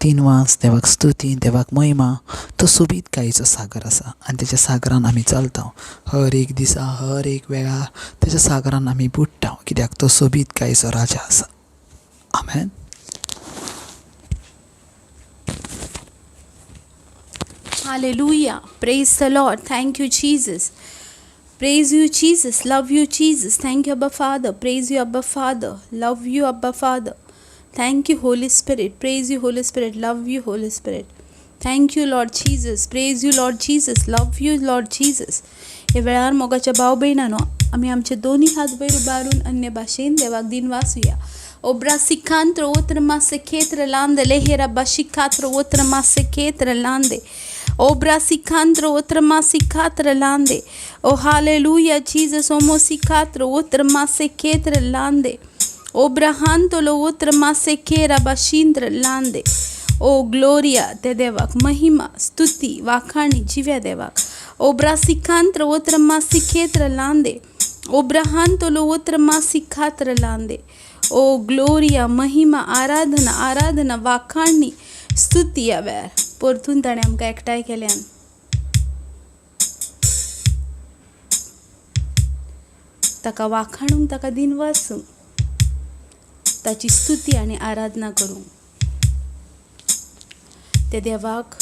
दिनवास, देवाक स्तुती, देवाक महिमा. तो सोबीतकायेचो सागर आसा आनी तेच्या सागरान आमी चलता. हर एक दिसा, हर एक वेळार तेच्या सागरान आमी बुडटा, कित्याक तो सोबीतकायेचो राजा आसा. आमेन. Hallelujah. Praise the Lord. Thank you, Jesus. Praise you, Jesus. Love you, Jesus. Thank you, Abba Father. Praise you, Abba Father. Love you, Abba Father. Thank you, Holy Spirit. Praise you, Holy Spirit. Love you, Holy Spirit. Thank you, Lord Jesus. Praise you, Lord Jesus. Love you, Lord Jesus. ह्या वेळार मोगाच्या भाव भयणांनो, आमी आमचे दोनी हात वयर उबारून अन्य भाशेन देवाक दिनवासुया. ओब्रा सिखांत्र ओत्र मासे खेत्र लांदे लेहेरा बाशिखात्र ओत्र मासे खेत्र लांदे ओब्रा सिखांत्र ओत्र मासिखात्र लांदे. ओ हालेलुया जीसस. ओमो सिखात्र ओत्र मासे खेत्र लांदे ओब्राहांतलो ओत्र मासे खेरा बाशिंद्र लांदे. ओ ग्लोरिया त्या देवाक, महिमा स्तुती वाखाणी जिव्या देवाक. ओब्रा सिखांत्र ओत्र मासिखेत्र लांदे ओब्राहांतलो ओत्र मासिखात्र लांदे. ओ ग्लोरिया, महिमा, आराधना, आराधना, वाखाणी, स्तुती. ह्या वेळार परतून ताणें आमकां एकठांय केल्यान ताका वाखाणूंक, ताका दिनवासूंक, ताची स्तुती आनी आराधना करूंक. त्या देवाक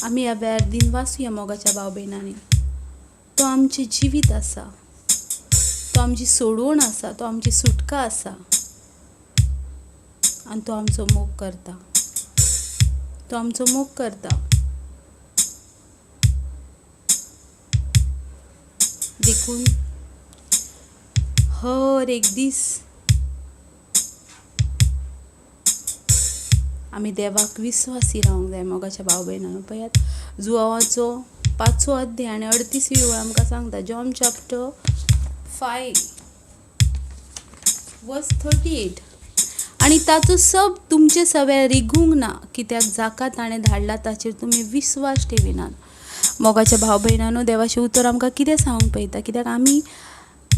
आमी ह्या वेळार दिनवासुया मोगाच्या भाव भयणांनी. तो आमचें जिवीत आसा, तो आमची सोडवण आसा, तो आमची सुटका आसा आनी तो आमचो मोग करता, तो आमचो मोग करता. देखून हर एक दीस आमी देवाक विस्वासी रावंक जाय मोगाच्या भाव भयणांनो. पळयात जुवाचो 5वो अध्याय आनी 38वी ओळ आमकां सांगता. John chapter 5 verse 38. आनी ताचो सब तुमचे सव्यार रिगूंक ना, कित्याक जाका ताणें धाडला ताचेर तुमी विस्वास ठेविनात. मोगाच्या भाव भयणांनो, देवाचें उतर आमकां कितें सांगूंक पळयता? कित्याक आमी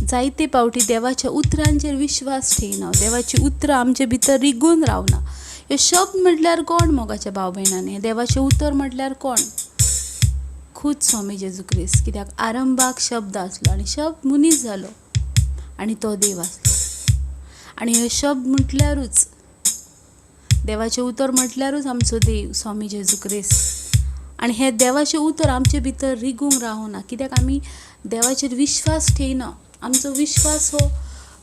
जायते पावटी देवाच्या उतरांचेर विश्वास ठेयना, देवाचीं उतरां आमचे भितर रिगून रावना. हे शब्द म्हटल्यार कोण मोगाच्या भाव भयणांनी? देवाचें उतर म्हटल्यार कोण? खूद स्वामी जेजू क्रिस्त. कित्याक आरंभाक शब्द आसलो आनी शब्द मनीस जालो आनी तो देव आसलो. आनी हे शब्द म्हटल्यारूच, देवाचें उतर म्हटल्यारूच आमचो देव स्वामी जेजू क्रिस्त. आनी हें देवाचें उतर आमचे भितर रिगूंक रावना, कित्याक आमी देवाचेर विश्वास ठेयना. आमचो विश्वास हो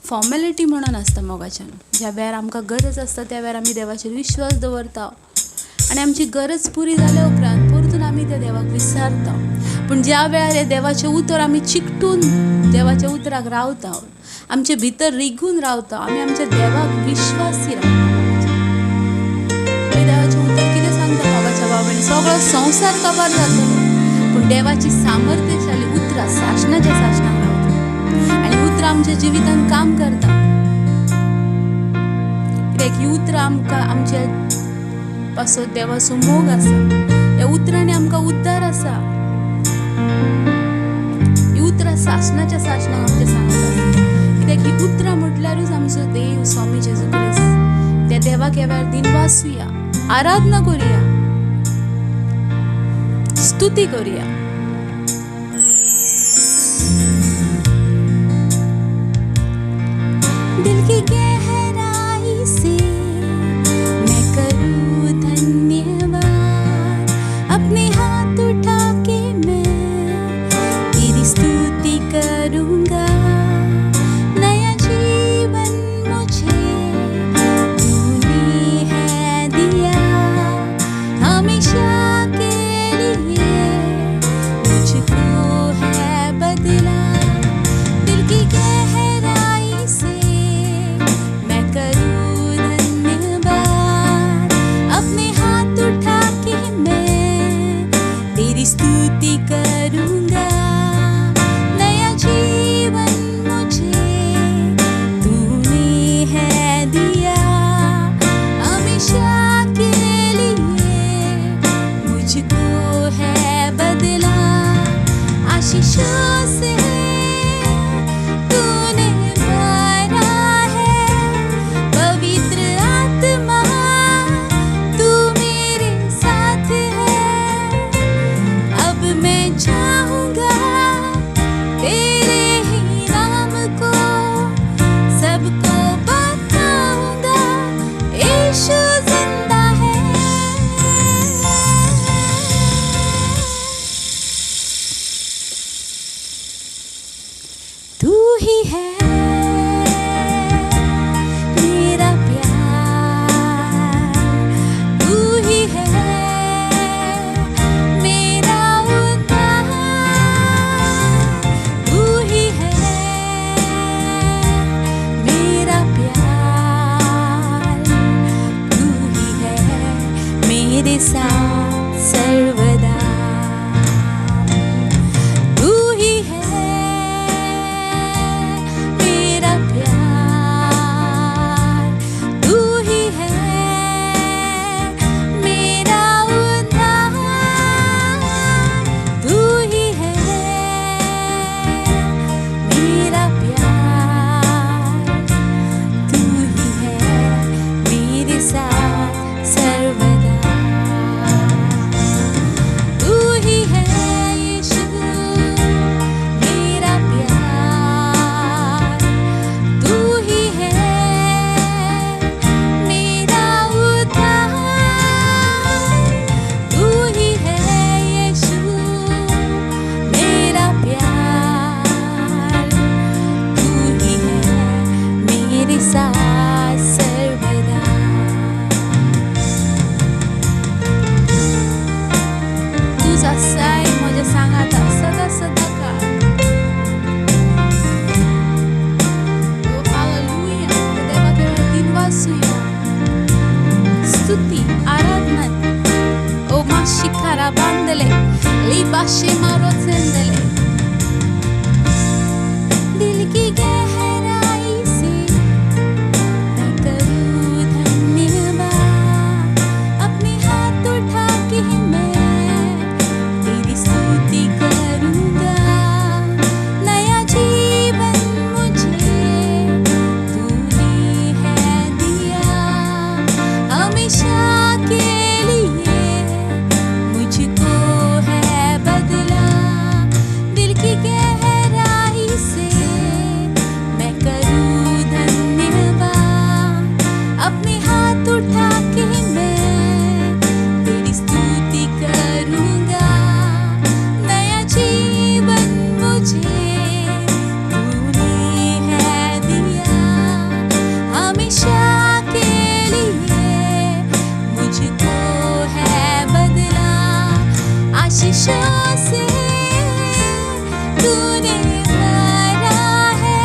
फॉर्मेलिटी म्हणून आसता मोगाच्यान. ज्या वेळार आमकां गरज आसता त्या वेळार आमी देवाचेर विश्वास दवरता आनी आमची गरज पुरी जाल्या उपरांत परतून आमी त्या देवाक विसरता. पूण ज्या वेळार हें देवाचें उतर आमी चिकटून देवाच्या उतराक रावता, आमचे भितर रिगून रावता, आमी आमच्या देवाक विश्वासी रावता. देवाचें उतर कितें सांगता मोगाच्या बाबांनी? सगळो संवसार काबार जातलो, पूण देवाची सामर्थ्यशाली उतरां सासणाच्या सासणाक रावता आनी उतरां आमच्या जिवितांत काम करता. कित्याक ही उतरां आमकां आमच्या पासत देवाचो मोग आसा, ह्या उतरांनी आमकां उद्धार आसा. ही उतरां सासणाच्या सासणाक आमच्या सांगत आसा. कित्याक ही उतरां म्हटल्यारूच आमचो देव स्वामी जेजू क्रिस्त. त्या देवाक ह्या वेळार दिनवासुया, आराधना करुया, स्तुती करुया. दिल की गहराई से मैं करूँ धन्यवाद, अपने हाथ उठा के मैं तेरी स्तुति करूँगा. नया जीवन मुझे तूने है दिया, हमेशा के लिए स्तुती आराधना. ओ माशिखारा बांदले लिबाशे मारो चंदले. दिल की गहराई से मैं करूँ धन्यवाद, अपने हाथ उठा के मैं तेरी स्तुति करूँगा. नया जीवन मुझे तूने है दिया, हमेशा के लिए मुझको है बदला. दिल की गहराई से मैं करूँ धन्यवाद, अपने हाथ उठा के मैं तेरी स्तुति करूँगा. नया जीवन मुझे तूने है दिया, हमेशा के लिए मुझको है बदला. आशीषों से तूने भरा है,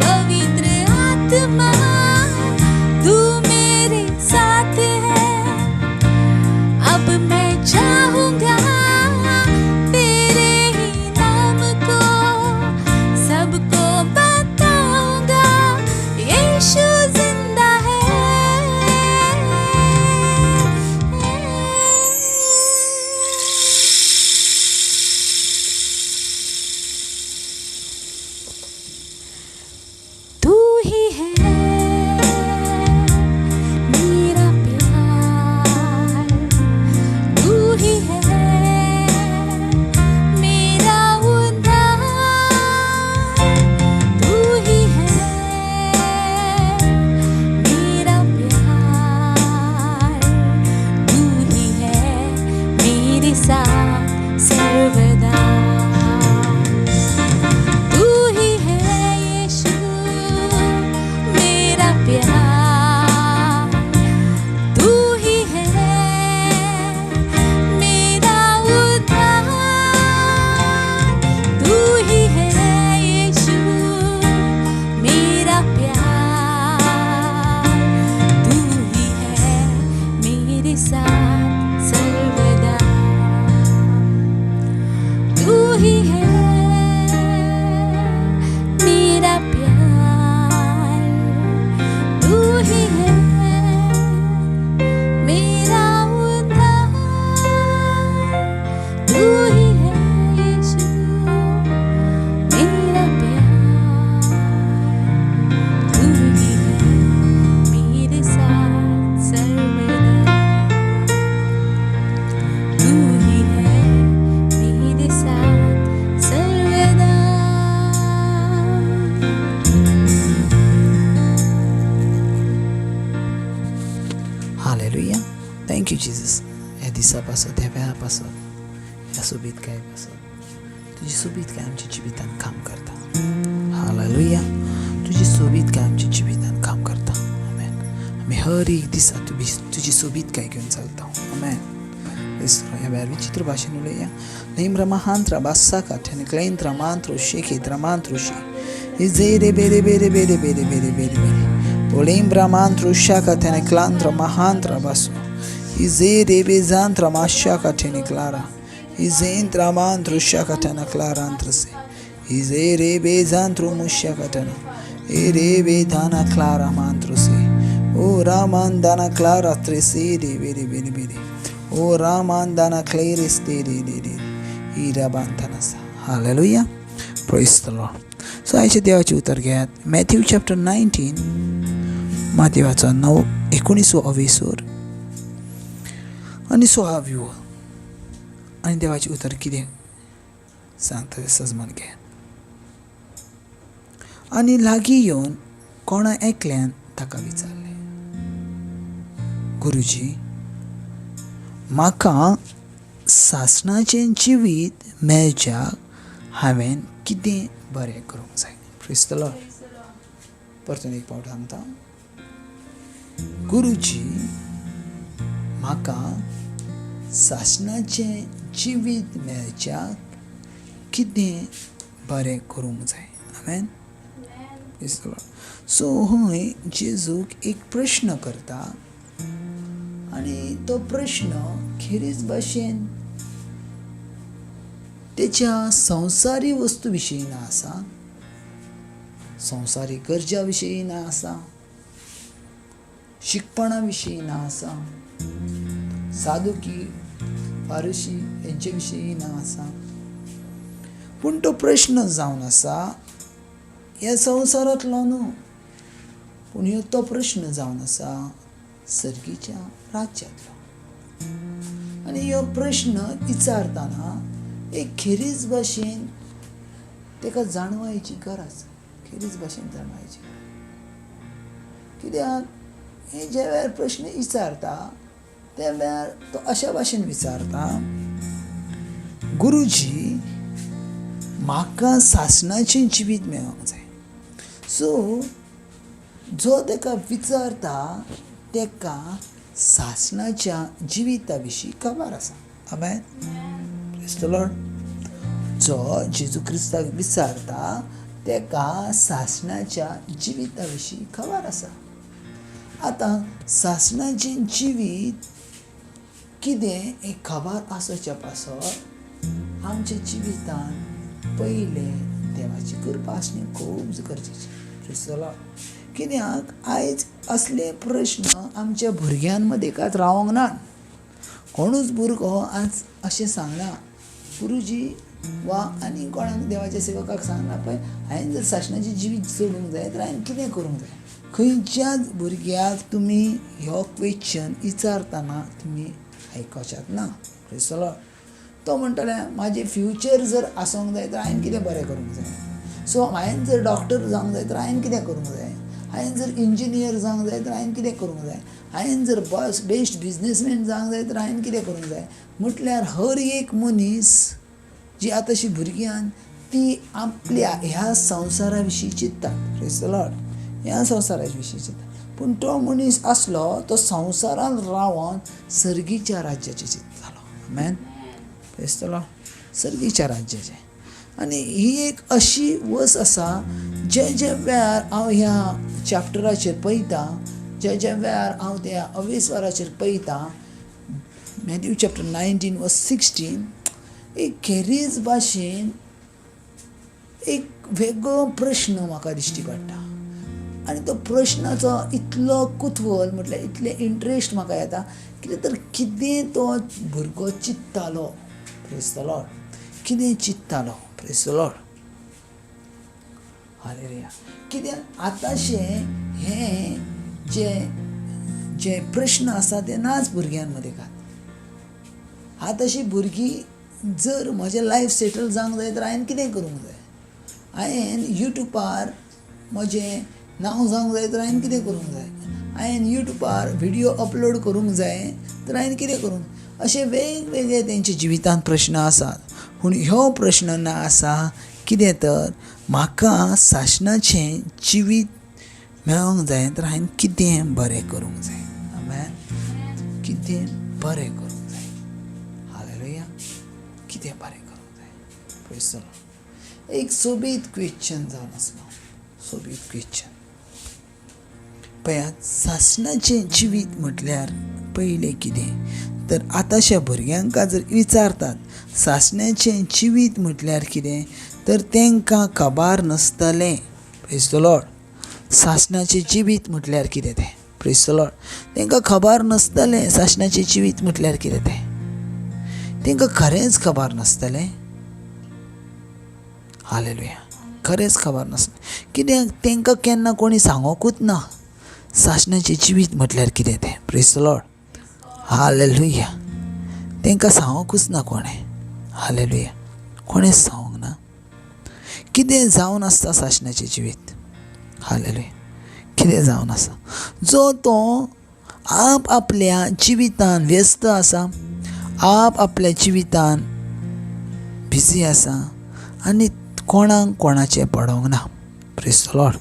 पवित्र आत्मा तू मेरे साथ है. अब मैं चाहूँगा तेरे ही नाम को, सबको बताऊंगा यीशु जिंदा है. तू ही है मेरा प्यार, तू ही है मेरा उद्धार, तू ही है मेरा प्यार, तू ही है मेरे साथ सर्वदा. तू ही है यीशु मेरा प्यार, तू ही है मेरा उद्धार, तू ही है यीशु मेरा प्यार, तू ही है मेरे साथ सर्वदा. तू ही है मेरा प्यार, तू ही है मेरा उद्धार, तू ही है यीशु मेरा प्यार, तू ही है मेरे साथ सर्वदा. तू ही है मेरे साथ सर्वदा. हालेलुया. Thank you Jesus. ह्या दिसा पासत, ह्या वेळा पासत, ह्या सोबीतकाये पासत, तुजी सोबीतकाय आमच्या जिवितान काम करता. हालेलुया. तुजी सोबीतकाय आमच्या जिवितान काम करता. आमेन. आमी हर एक दिसा तुजी सोबीतकाय घेवन चलता. आमेन. ह्या वेळार विचित्र भाशेन उलया. नेम्र महांत्र बासाका ठेनक्लेंत्र मांत्रो शेखेत्र मांत्रोशी इझेरे बेरे बेरे बेरे बेरे बेरे बेरे बेरे Olimbra mantru shaka tene clantra mahantra basu. Izere bezantra mashaka tene clara. Izentra mantru shaka tene clara antrase. Izere bezantru mushaka tene. Ere bedana clara mantru se. O ramandana clara tresere bere bere bere. O ramandana claris de de de. Ira bantanasa. Hallelujah. Praise the Lord. So आयचे देवाचें उतर घेयात. Matthew chapter 19 मातेवाचो 9 19 अवेसोर आनी 16 ओळ आनी देवाचें उतर कितें सांगता तें सजमान घेयात. आनी लागीं येवन कोणा एकल्यान ताका विचारलें, गुरुजी म्हाका सासणाचें जिवीत मेळच्याक हांवें कितें बरें करूंक जाय? Praise the Lord. परतून एक पावट सांगता, गुरुजी म्हाका सासणाचें जिवीत मेळच्याक कितें बरें करूंक जाय? आमेन. Praise the Lord. सो हय जेजूक एक प्रश्न करता आनी तो प्रश्न खेरीज भाशेन तेच्या संवसारी वस्तू विशीं ना आसा, संवसारी गरजा विशीं ना आसा, शिकपणा विशीं ना आसा, सादुकी फारुशी हेंचे विशीं ना आसा, पूण तो प्रश्न जावन आसा ह्या संवसारांतलो न्हू, पूण ह्यो तो प्रश्न जावन आसा सर्गीच्या राज्यांतलो. आनी ह्यो प्रश्न विचारतना एक खेरीज भाशेन ताका जाणवायची गरज, खेरीज भाशेन जाणवायची गरज. कित्याक हे ज्या वेळार प्रश्न विचारता त्या वेळार तो अशा भाशेन विचारता, गुरुजी म्हाका सासणाचें जिवीत मेळोंक जाय. सो जो ताका विचारता ताका सासणाच्या जिविता विशीं खबर आसा. आमेन. Praise the Lord. जो जेजू क्रिस्ताक विचारता ताका सासणाच्या जिविता विशीं खबर आसा. आतां सासणाचें जिवीत कितें हें खबर आसच्या पासत आमच्या जिवितान पयलें देवाची कृपा आसली खूब गरजेची. Praise the Lord. कित्याक आयज असले प्रश्न आमच्या भुरग्यां मदीं कांय रावंक ना. कोणूच भुरगो आज अशें सांगना गुरुजी वा आनी कोणाक देवाच्या सेवकाक सांगना पळय हांवें जर सासणाचें जिवीत चलोवंक जाय तर हांवें कितें करूंक जाय. खंयच्याच भुरग्याक तुमी हो क्वेश्चन विचारतना तुमी आयकोच्यात ना. Praise the Lord. तो म्हणटले म्हाजें फ्युचर जर आसूंक जाय तर हांवें कितें बरें करूंक जाय. सो हांवें जर डॉक्टर जावंक जाय तर हांवें कितें करूंक जाय, हांवें जर इंजिनियर जावंक जाय तर हांवें कितें करूंक जाय, हांवें जर बेस्ट बिजनेसमॅन जावंक जाय तर हांवें कितें करूंक जाय. म्हटल्यार हर एक मनीस जी आतांशी भुरग्यान ती आपल्या ह्या संवसारा विशीं चिंततात. Praise the Lord. ह्या संवसारा विशीं चिंततात, पूण तो मनीस आसलो तो संवसारान रावन सर्गीच्या राज्याचें चिंततालो. आमेन. Praise the Lord. सर्गीच्या राज्याचें. आनी ही एक अशी वस आसा जे जे वेळार हांव ह्या चॅप्टराचेर पळयतां, जे जे वेळार हांव त्या अवेस्वाराचेर पळयतां, मॅथ्यू चॅप्टर 19 वर्स 16, एक खेरीज भाशेन एक वेगळो प्रश्न म्हाका दिश्टी पडटा. आनी तो प्रश्नाचो इतलो कुतवल म्हटल्यार इतलें इंट्रस्ट म्हाका येता कितें तर कितें तो भुरगो चिंततालो. Praise the Lord. कितें चिंततालो. Praise the Lord. Hallelujah. कित्याक आतांशें हें जे जे प्रश्न आसा ते नाच भुरग्यां मदीं घात. आतांशी भुरगीं जर म्हजें लायफ सेटल जावंक जाय तर हांवें कितें करूंक जाय, हांवें युट्यूबार म्हजें नांव जावंक जाय तर हांवें कितें करूंक जाय, हांवें युट्यूबार व्हिडियो अपलोड करूंक जाय तर हांवें कितें करूंक, अशे वेगवेगळे तेंच्या जिवितांत प्रश्न आसात. पूण ह्यो प्रश्न ना आसा कितें तर म्हाका सासणाचें जिवीत मेळोंक जाय तर हांवें कितें बरें करूंक जाय. आमेन. कितें बरें करूंक जाय. हालेलुया. कितें बरें करूंक जाय. Praise the Lord. एक सोबीत क्वेश्चन जावन आसलो, सोबीत क्वेश्चन. पळयात सासणाचें जिवीत म्हटल्यार पयलें कितें तर आतांच्या भुरग्यांक जर विचारतात सासण्याचें जिवीत म्हटल्यार कितें तर तांकां खबर नासतलें. Praise the Lord. सासणाचें जिवीत म्हटल्यार कितें तें. Praise the Lord. तांकां खबर नासतलें सासणाचें जिवीत म्हटल्यार कितें तें, तांकां खरेंच खबर नासतलें. हालेलुया. खरेंच खबर नासलें कित्याक तांकां केन्ना कोणी सांगोकूच ना सासणाचें जिवीत म्हटल्यार कितें तें. Praise the Lord. Hallelujah. तांकां सांगोकूच ना कोणें. हालेलुया. कोणें सांगूंक ना कितें जावन आसता सासणाचें जिवीत. हालेलुया. कितें जावन आसा, जो तो आप आपल्या जिवितान व्यस्त आसा, आप आपल्या जिवितान बिजी आसा आनी कोणाक कोणाचें पडोंक ना. Praise the Lord.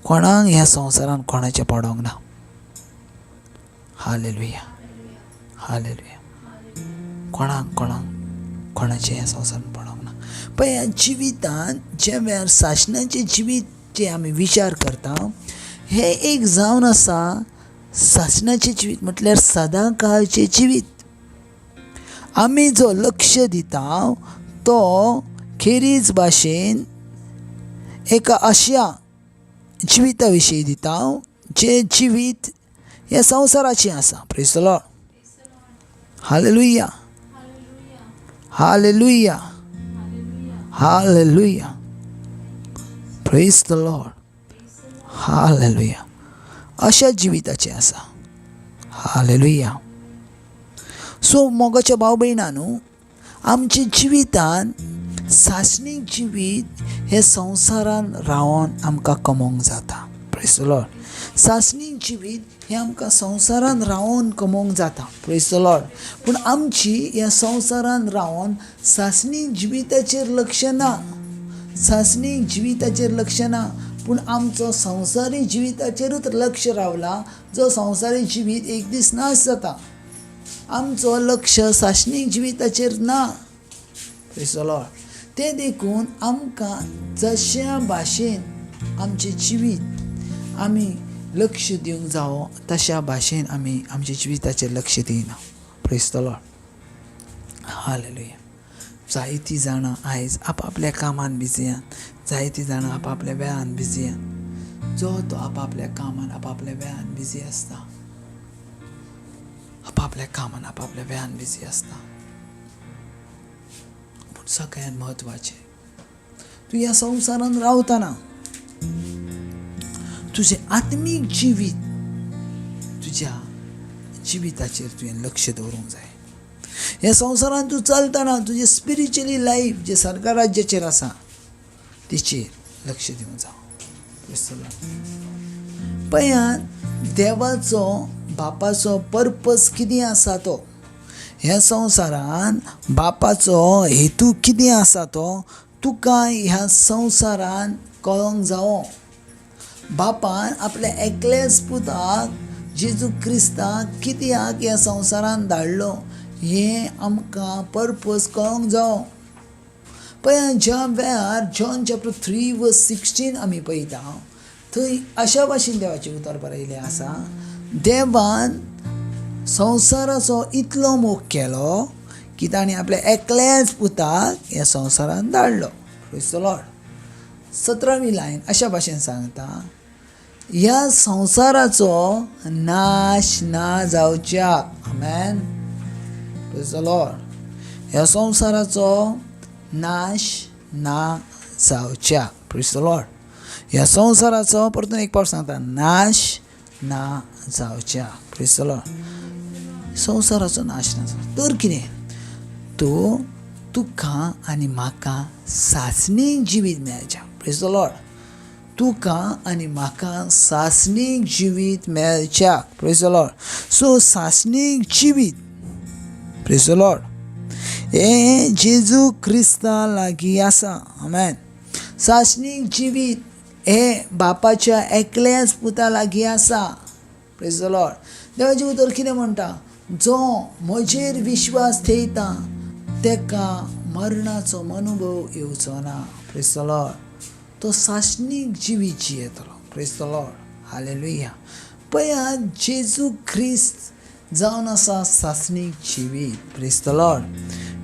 कोणाक ह्या संवसारान कोणाचें पडोंक ना. हालेलुया. हालेलुया. कोणाक कोणाक कोणाचें ह्या संवसारान पडोंक ना. पळय ह्या जिवितान ज्या वेळार सासणाचें जिवीत जे आमी विचार करता हें एक जावन आसा सासणाचें जिवीत म्हटल्यार सदां काळचें जिवीत. आमी जो लक्ष दिता तो खेरीज भाशेन एका अश्या जिविता विशीं दिता जें जिवीत ह्या संवसाराचें आसा. Praise the Lord. Hallelujah. Hallelujah. Hallelujah. Praise the Lord. Hallelujah. अशा जिविताचें आसा. हालेलुया. सो मोगाच्या भाव भयणां न्हू, आमच्या जिवितान सासणीक जिवीत हें संवसारान रावन आमकां कमोवंक जाता. Praise the Lord. सासणीक जिवीत हें आमकां संवसारान रावन कमोवंक जाता. Praise the Lord. पूण आमची ह्या संवसारान रावन सासणीक जिविताचेर लक्ष ना, सासणीक जिविताचेर लक्ष ना, पूण आमचो संवसारी जिविताचेरूच लक्ष रावला, जो संवसारी जिवीत एक दीस नाश जाता. आमचो लक्ष सासणीक जिविताचेर ना. Praise the Lord. तें देखून आमकां जश्या भाशेन आमचें जिवीत आमी लक्ष दिवंक जावो तशा भाशेन आमी आमच्या जिविताचेर लक्ष दिना. Praise the Lord. Hallelujah. जायतीं जाणां आयज आपापल्या कामान बिजी आहात, जायतीं जाणां आपापल्या वेळान बिजी आहात. जो तो आपापल्या कामान आपापल्या वेळान बिजी आसता, आपापल्या कामान आपापल्या वेळान बिजी आसता. पूण सगळ्यांत म्हत्वाचें, तूं ह्या संवसारान रावतना तुजें आत्मीक जिवीत, तुज्या जिविताचेर तुवें लक्ष दवरूंक जाय. ह्या संवसारान तूं चलतना तुजें स्पिरिच्युअली लायफ जें सरकार राज्याचेर आसा तेचेर लक्ष दिवंक जावं. पळयात देवाचो बापाचो पर्पज कितें आसा तो, ह्या संवसारान बापाचो हेतू कितें आसा तो तुका ह्या संवसारान कळोंक जावो. बापान आपल्या एकल्याच पुताक जेजू क्रिस्ताक कित्याक ह्या संवसारान धाडलो हें आमकां पर्पज कळोंक जावो. पळय ज्या वेळार जॉन चॅप्टर 3:16 आमी पळयता थंय अशा भाशेन देवाचें उतर बरयलें आसा, देवान संवसाराचो इतलो मोग केलो की ताणें आपल्या एकल्याच पुताक ह्या संवसारान धाडलो. Praise the Lord. 17वी लायन अशा भाशेन सांगता, ह्या संवसाराचो नाश ना जावच्याक. आमेन. Praise the Lord. ह्या संवसाराचो नाश ना जावच्याक. Praise the Lord. ह्या संवसाराचो परतून एक पावट सांगता, नाश ना जावच्याक. Praise the Lord. संवसाराचो नाश ना जावचो तर कितें, तो तुका आनी म्हाका सासणीक जिवीत मेळचें. Praise the Lord. तुका आनी म्हाका सासणीक जिवीत मेळच्याक. Praise the Lord. सो सासणीक जिवीत, Praise the Lord, हें जेजू क्रिस्ता लागीं आसा. आमेन. सासणीक जिवीत हें बापाच्या एकल्याच पुता लागीं आसा. Praise the Lord. देवाचें उतर कितें म्हणटा, जो म्हजेर विश्वास थेयता तेका मरणाचो अनुभव येवचो ना. Praise the Lord. तो सासणीक जिवीत जियेतलो. Praise the Lord. Hallelujah. पळयात जेजू क्रिस्त जावन आसा सासणीक जिवीत. Praise the Lord.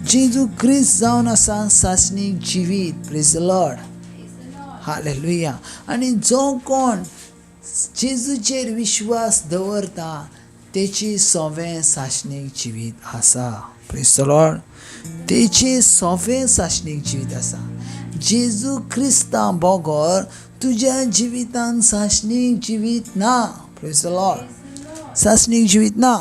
जेजू क्रिस्त जावन आसा सासणीक जिवीत. Praise the Lord. Hallelujah. आनी जो कोण जेजूचेर विश्वास दवरता तेची सोवें सासणीक जिवीत आसा. Praise the Lord. तेची सोवें सासणीक जिवीत आसा. जेजू क्रिस्ता बगर तुज्या जिवितान सासणीक जिवीत ना. Praise the Lord. सासणीक जिवीत ना.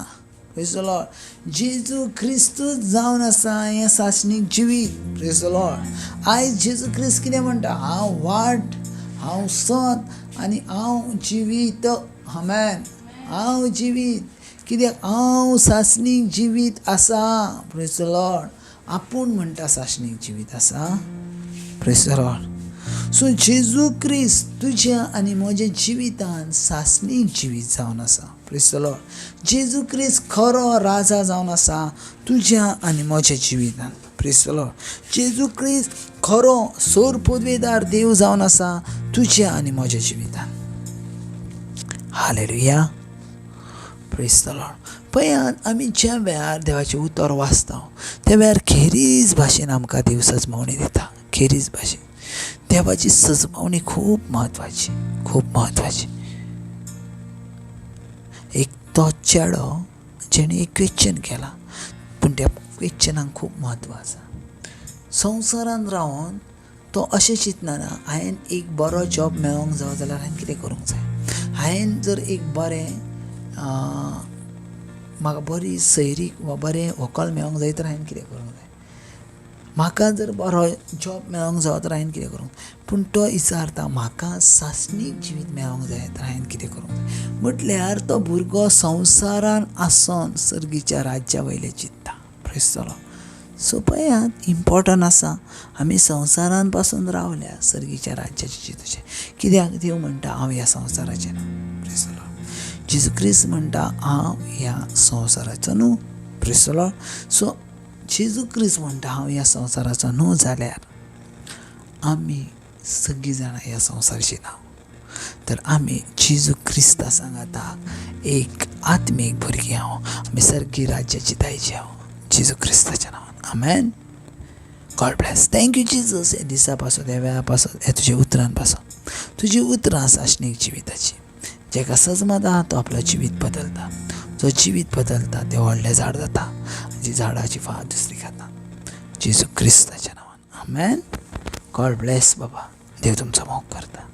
Praise the Lord. जेजू क्रिस्तूच जावन आसा हें सासणीक जिवीत. Praise the Lord. आयज जेजू क्रिस्त कितें म्हणटा, हांव वाट, हांव सत आनी हांव जिवीत. आमेन. हांव जिवीत कित्याक हांव सासणीक जिवीत आसा. Praise the Lord. आपूण म्हणटा सासणीक जिवीत आसा. Praise the Lord. सो जेजू क्रिस्त तुज्या आनी म्हज्या जिवितान सासणीक जिवीत जावन आसा. Praise the Lord. जेजू क्रिस्त खरो राजा जावन आसा तुज्या आनी म्हज्या जिवितान. Praise the Lord. जेजू क्रिस्त खरो सोर पदवेदार देव जावन आसा तुज्या आनी म्हज्या जिवितान. हालेलुया. Praise the Lord. पळयात आमी ज्या वेळार देवाचें उतर वाचता त्या वेळार खेरीज भाशेन आमकां देव सजमावणी दिता. खेरीज भाशेन देवाची सजमावणी खूब म्हत्वाची, खूब म्हत्वाची. एक तो चेडो जेणे एक क्वेश्चन केलां, पूण त्या क्वेश्चनाक खूब म्हत्व आसा. संवसारान रावन तो अशें चिंतना ना, हांवें एक बरो जॉब मेळोंक जावो जाल्यार हांवें कितें करूंक जाय, हांवें जर एक बरें म्हाका बरी सैरीक वा बरें व्हंकल मेळोंक जाय तर हांवें कितें करूंक जाय, म्हाका जर बरो जॉब मेळोंक जावो तर हांवें कितें करूंक. पूण तो विचारता म्हाका सासणीक जिवीत मेळोंक जाय तर हांवें कितें करूंक जाय. म्हटल्यार तो भुरगो संवसारान आसोन सर्गीच्या राज्या वयलें चिंत्ता. Praise the Lord. सो पळयात इम्पोर्टंट आसा आमी संवसारान पासून रावल्या सर्गीच्या राज्याचें चिंतूचें. कित्याक देव म्हणटा हांव ह्या संवसाराचें न्हू. Praise the Lord. जेजू क्रिस्त म्हणटा हांव ह्या संवसाराचो न्हू. Praise the Lord. सो जेजू क्रिस्त म्हणटा हांव ह्या संवसाराचो न्हू जाल्यार आमी सगळीं जाणां ह्या संवसाराचीं ना. तर आमी जेजू क्रिस्ता सांगाताक एक आत्मीक भुरगीं हांव, आमी सर्गी राज्याची दायजी हांव जेजू क्रिस्ताच्या नांवान. आमेन. God bless. Thank you Jesus. ह्या दिसा पासून, ह्या वेळा पासून, ह्या तुज्या उतरान पासून, तुजी उतरां सासणीक जिविताची. जेका सजमता तो आपलो जिवीत बदलता, जो जिवीत बदलता तें व्हडलें झाड जाता, जी झाडाची फार दुसरी खाता. जेजू क्रिस्ताच्या नांवान. आमेन. गॉड ब्लेस बाबा. देव तुमचो मोग करता.